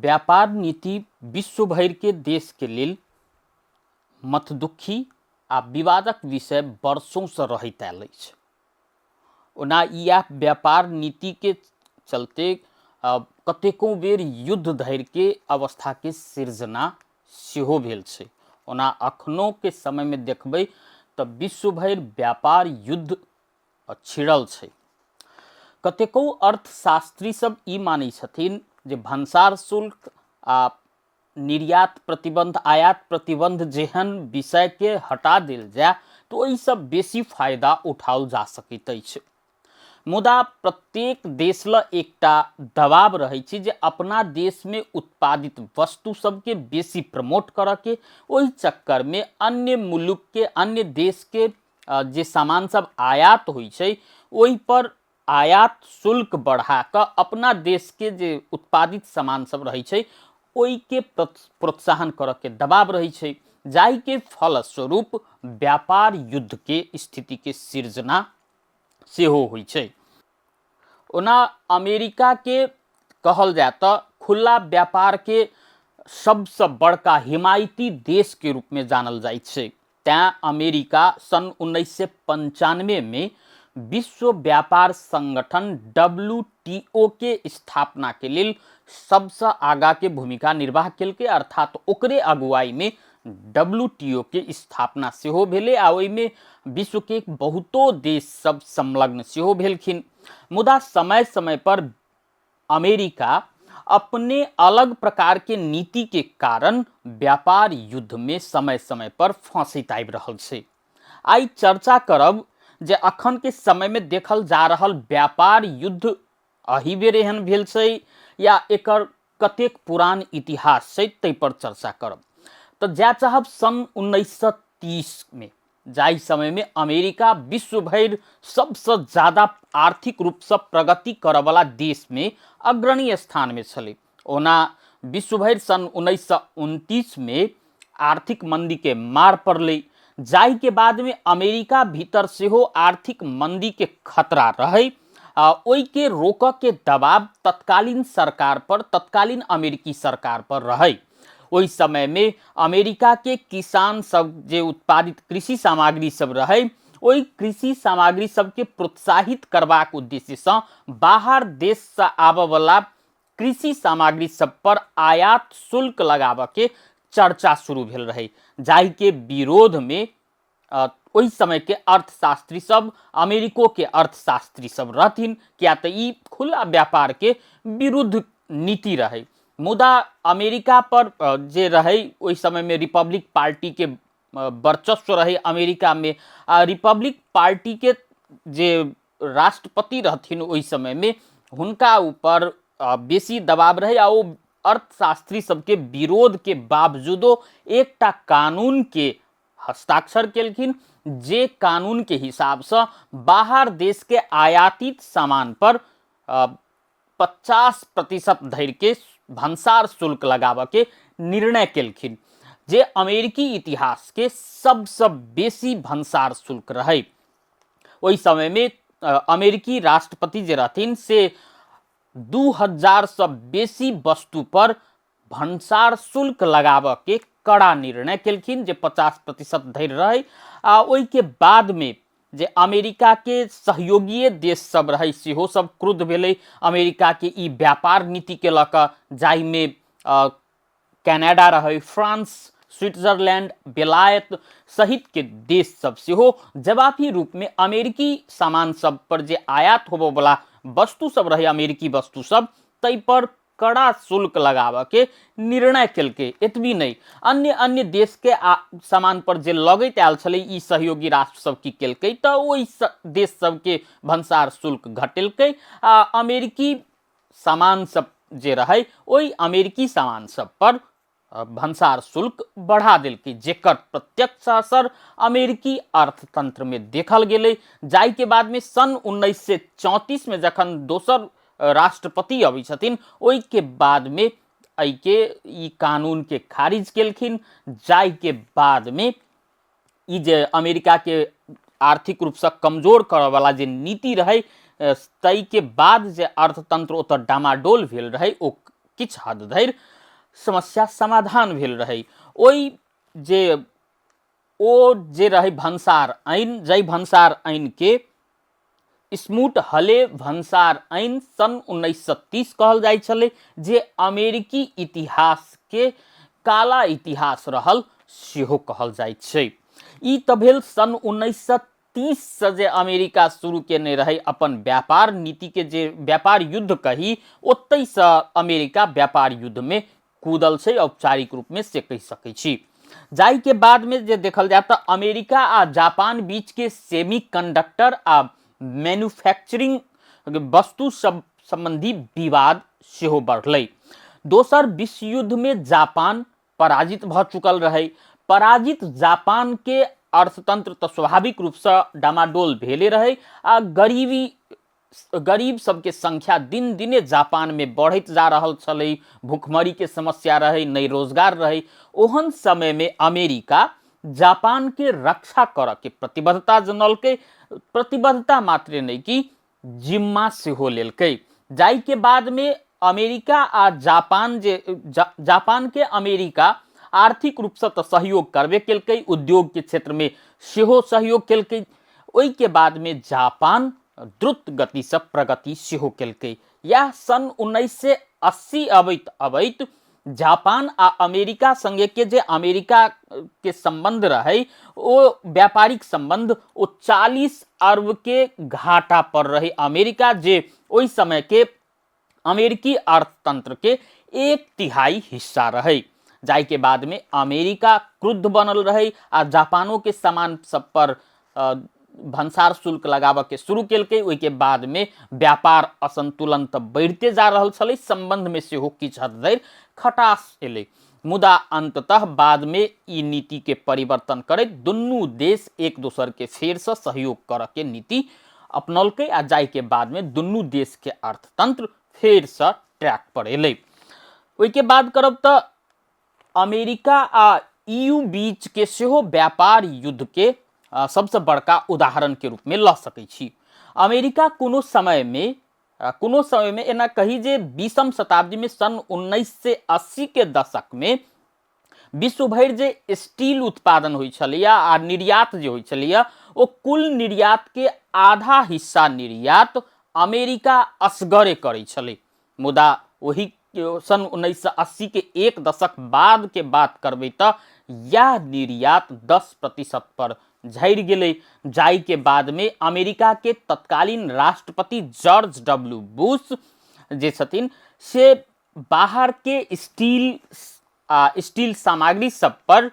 व्यापार नीति विश्व भरिके देशके लेल मथदुक्खी आ विवादक विषय वर्षोंसँ रहैत आयल अछि। ओना इएह व्यापार नीतिके चलते कतेको बेर युद्ध धरिके अवस्थाके सृजना सेहो भेल छै। ओना अखनोके समयमे देखबै तऽ विश्व भरि व्यापार युद्ध छिड़ल छै। कतेको अर्थशास्त्री सब ई मानै छथिन जे भंसार शुल्क आ निर्यात प्रतिबंध, आयात प्रतिबंध जेहन विषयके हटा देल जाय तऽ ओहिसँ बेसी फायदा उठाओल जा सकैत अछि। मुदा प्रत्येक देश लए एकटा दबाव रहै छै जे अपना देशमे उत्पादित वस्तु सबके बेसी प्रमोट करऽके, ओहि चक्करमे अन्य मुलुकके, अन्य देशके जे सामान सब आयात होइ छै ओहिपर आयात शुल्क बढ़ा कऽ अपना देशके जे उत्पादित सामान सब रहै छै ओहिके प्रोत्साहन करऽके दबाव रहै छै, जाहिके फलस्वरूप व्यापार युद्धके स्थितिके सृजना सेहो होइ छै। ओना अमेरिकाके कहल जाय तऽ खुला व्यापारके सबसँ बड़का हिमायती देशके रूपमे जानल जाइ छै, तैँ अमेरिका सन् 1995मे विश्व व्यापार संगठन WTO के स्थापनाके लेल सबसँ आगाँके भूमिका निर्वाह केलकै, अर्थात ओकरे अगुवाईमे WTO के स्थापना सेहो भेलै आ ओहिमे विश्वके बहुतो देश सब संलग्न सेहो भेलखिन। मुदा समय समय पर अमेरिका अपने अलग प्रकार के नीति के कारण व्यापार युद्ध में समय समय पर फंसैत आबि रहल छै। आइ चर्चा करब जे अखन के समय में देखल जा रहल व्यापार युद्ध एहि बेर एहन भेल छै या एकर कतेक पुरान इतिहास छै, ताहि पर चर्चा करब। तऽ जाय चाहब सन् 1930 में, जाहि समय में अमेरिका विश्व भरि सबसँ ज्यादा आर्थिक रूपसँ प्रगति करऽवला देशमे अग्रणी स्थानमे छलै। ओना विश्व भरि सन् 1929 में आर्थिक मंदीके मार पड़लै, जाहिके बादमे अमेरिका भीतर सेहो आर्थिक मंदीके खतरा रहै आ ओहिके रोकऽके दबाव तत्कालीन सरकार पर, तत्कालीन अमेरिकी सरकार पर रहै। ओहि समयमे अमेरिकाके किसान सब जे उत्पादित कृषि सामग्री सब रहै ओहि कृषि सामग्री सबके प्रोत्साहित करबाक उद्देश्यसँ बाहर देशसँ आबऽवला कृषि सामग्री सब पर आयात शुल्क लगाबऽके चर्चा शुरू भेल रहै, जाहिके विरोधमे ओहि समयके अर्थशास्त्री सब, अमेरिकोके अर्थशास्त्री सब रहथिन, किया तऽ ई खुला व्यापारके विरुद्ध नीति रहै। मुदा अमेरिका पर जे रहै ओहि समयमे रिपब्लिक पार्टीके वर्चस्व रहै अमेरिकामे, आ रिपब्लिक पार्टीके जे राष्ट्रपति रहथिन ओहि समयमे हुनका ऊपर बेसी दबाव रहै आ ओ अर्थशास्त्री सबके विरोधके बावजूदो एकटा कानूनके हस्ताक्षर केलखिन, जे कानूनके हिसाबसँ बाहर देशके आयातित सामान पर 50% धरिके भंसार शुल्क लगाबऽके निर्णय केलखिन, जे अमेरिकी इतिहासके सबसँ बेसी भंसार शुल्क रहै। ओहि समयमे अमेरिकी राष्ट्रपति जे रहथिन से 2000सँ बेसी वस्तु पर भंसार शुल्क लगाबऽके कड़ा निर्णय केलखिन, जे 50% धरि रहै। आ ओहिके बादमे जे अमेरिकाके सहयोगीय देश सब रहै सेहो सब क्रुद्ध भेलै अमेरिकाके ई व्यापार नीतिके लऽ कऽ, जाहिमे कनाडा रहै, फ्रांस, स्विट्जरलैंड, बेलायत सहितके देश सब सेहो जवाबी रूपमे अमेरिकी सामान सब पर जे आयात होबऽवला वस्तु सब रहै, अमेरिकी वस्तु सब, ताहि पर कड़ा शुल्क लगाबऽके निर्णय केलकै। एतबी नहि, अन्य अन्य देशके सामान पर जे लगैत आयल छलै ई सहयोगी राष्ट्र सब की केलकै तऽ ओहि देश सबके भंसार शुल्क घटेलकै आ अमेरिकी सामान सब जे रहै ओहि अमेरिकी सामान सब पर भंसार शुल्क बढ़ा देलकै, जेकर प्रत्यक्ष असर अमेरिकी अर्थतंत्रमे देखल गेलै। जाहिके बादमे सन् 1934मे जखन दोसर राष्ट्रपति अबै छथिन ओहिके बादमे एहिके ई कानूनके खारिज केलखिन, जाहिके बादमे ई जे अमेरिकाके आर्थिक रूपसँ कमजोर करऽवला जे नीति रहै ताहिके बाद जे अर्थतंत्र ओतऽ डामाडोल भेल रहै ओ किछु हद धरि समस्या समाधान भेल रहै। ओहि जे ओ जे रहै भन्सार ऐन, जाहि भन्सार ऐनके स्मूट हले भन्सार ऐन सन् 1930 कहल जाइ छलै, जे अमेरिकी इतिहासके काला इतिहास रहल सेहो कहल जाइ छै। ई तऽ भेल सन् 1930सँ जे अमेरिका शुरू केने रहै अपन व्यापार नीतिके, जे व्यापार युद्ध कही, ओतहिसँ अमेरिका व्यापार युद्धमे कूदल छै औपचारिक रूपमे से कहि सकै छी। जाहिके बादमे जे देखल जाय तऽ अमेरिका आ जापान बीचके सेमी कंडक्टर आ मैन्युफैक्चरिंग वस्तु सब सम्बन्धी विवाद सेहो बढ़लै। दोसर विश्व युद्धमे जापान पराजित भऽ चुकल रहै। पराजित जापानके अर्थतंत्र तऽ स्वाभाविक रूपसँ डामाडोल भेले रहै आ गरीबी गरीब सबके संख्या दिन दिने जापानमे बढ़ैत जा रहल छलै। भुखमरीके समस्या रहै, नहि रोजगार रहै। ओहन समयमे अमेरिका जापानके रक्षा करऽके प्रतिबद्धता जनौलकै। प्रतिबद्धता मात्रे नहि कि जिम्मा सेहो लेलकै। जाहिके बादमे अमेरिका आ जापान जे जापानके अमेरिका आर्थिक रूपसँ तऽ सहयोग करबे केलकै, उद्योगके क्षेत्रमे सेहो सहयोग केलकै। ओहिके बादमे जापान द्रुत गतिसँ प्रगति सेहो केलकै। इएह सन् 1980 अबैत अबैत जापान आ अमेरिका सङ्गेके जे अमेरिकाके सम्बन्ध रहै, ओ व्यापारिक सम्बन्ध ओ 40 अरबके घाटा पर रहै अमेरिका, जे ओहि समयके अमेरिकी अर्थतंत्रके 1/3 हिस्सा रहै। जाहिके बादमे अमेरिका क्रुद्ध बनल रहै आ जापानोके सामान सब पर भन्सार शुल्क लगाबऽके शुरू केलकै। ओहिके बादमे व्यापार असंतुलन तऽ बढ़िते जा रहल छलै, सम्बन्धमे सेहो किछु हद धरि खटास एलै। मुदा अन्ततः बादमे ई नीतिके परिवर्तन करैत दुनू देश एक दोसरके फेरसँ सहयोग करऽके नीति अपनौलकै आ जाहिके बादमे दुनू देशके अर्थतंत्र फेरसँ ट्रैक पर एलै। ओहिके बाद करब तऽ अमेरिका आ ईयू बीचके सेहो व्यापार युद्धके सबसँ बड़का उदाहरणके रूपमे लऽ सकै छी। अमेरिका कोनो समयमे एना कही जे 20म शताब्दीमे सन् 1980के दशकमे विश्व भरि जे स्टील उत्पादन होइ छलैया आ निर्यात जे होइ छलैया, ओ कुल निर्यातके आधा हिस्सा निर्यात अमेरिका असगरे करै छलै। मुदा ओहि सन् 1980के एक दशक बादके बात करबै तऽ इएह निर्यात 10% पर झड़ि गेलै। जाहिके बादमे अमेरिकाके तत्कालीन राष्ट्रपति जॉर्ज डब्ल्यू बुश जे छथिन से बाहरके स्टील आ स्टील सामग्री सब पर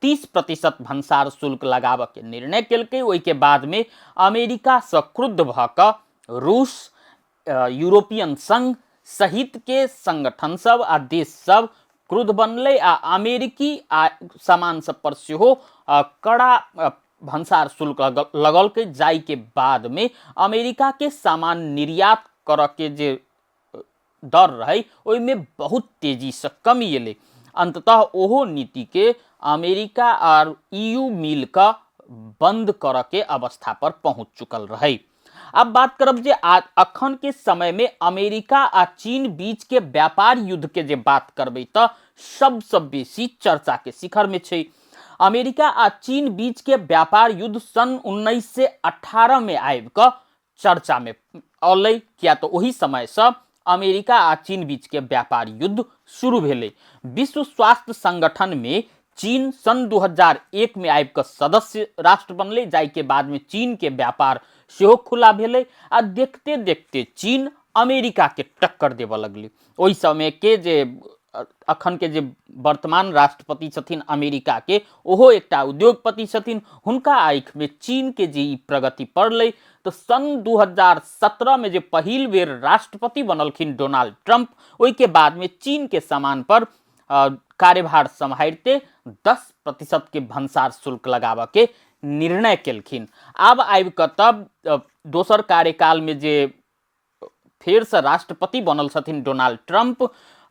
30% भन्सार शुल्क लगाबऽके निर्णय केलकै। ओहिके बादमे अमेरिकासँ क्रुद्ध भऽ कऽ रूस, यूरोपियन संघ सहितके संगठन सब आ देश सब क्रुद्ध बनलै आ अमेरिकी आ सामान सब पर सेहो कड़ा भन्सार शुल्क लगलकै। जाहिके बादमे अमेरिकाके सामान निर्यात करऽके जे दर रहै ओहिमे बहुत तेजीसँ कमी एलै। अन्ततः ओहो नीतिके अमेरिका आर ईयू मिल कऽ बन्द करऽके अवस्था पर पहुँच चुकल रहै। अब बात करब जे अखन के समय में अमेरिका आ चीन बीच के व्यापार युद्ध के जे बात करबै तऽ सबसँ बेसी चर्चा के शिखर में छै। अमेरिका आ चीन बीच के व्यापार युद्ध सन् 1918 में आबि कऽ चर्चा में अलै, किया तऽ ओहि समयसँ अमेरिका आ चीन बीच के व्यापार युद्ध शुरू भेलै। विश्व स्वास्थ्य संगठन में चीन सन् 2001 में आबि कऽ सदस्य राष्ट्र बनलै, जाहिके बादमे चीनके व्यापार सेहो खुला भेलै आ देखते देखते चीन अमेरिकाके टक्कर देबऽ लगलै। ओहि समयके जे अखनके जे वर्तमान राष्ट्रपति छथिन अमेरिकाके, ओहो एकटा उद्योगपति छथिन। हुनका आँखिमे चीनके जे ई प्रगति पड़लै तऽ सन् 2017 मे जे पहिल बेर राष्ट्रपति बनलखिन डोनाल्ड ट्रंप, ओहिके बादमे चीनके सामान पर कार्यभार सम्हारिते 10% के भन्सार शुल्क लगाबऽके निर्णय केलखिन। आब आबि कऽ तब दोसर कार्यकालमे जे फेरसँ राष्ट्रपति बनल छथिन डोनाल्ड ट्रंप,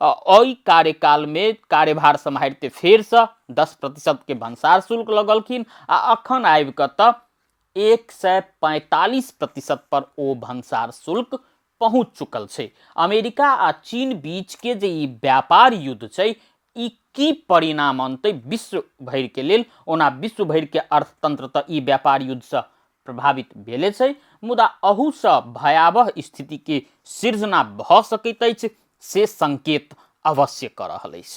ओहि कार्यकालमे कार्यभार सम्हारिते फेरसँ 10% के भन्सार शुल्क लगलखिन आ अखन आबि कऽ तऽ 145% पर ओ भन्सार शुल्क पहुँच चुकल छै। अमेरिका आ चीन बीचके जे ई व्यापार युद्ध छै, ई की परिणाम अनतै विश्व भरिके लेल? ओना विश्व भरिके अर्थतंत्र तऽ ई व्यापार युद्धसँ प्रभावित भेले छै, मुदा अहूसँ भयावह स्थितिके सृजना भऽ सकैत अछि, से संकेत अवश्य कऽ रहल अछि।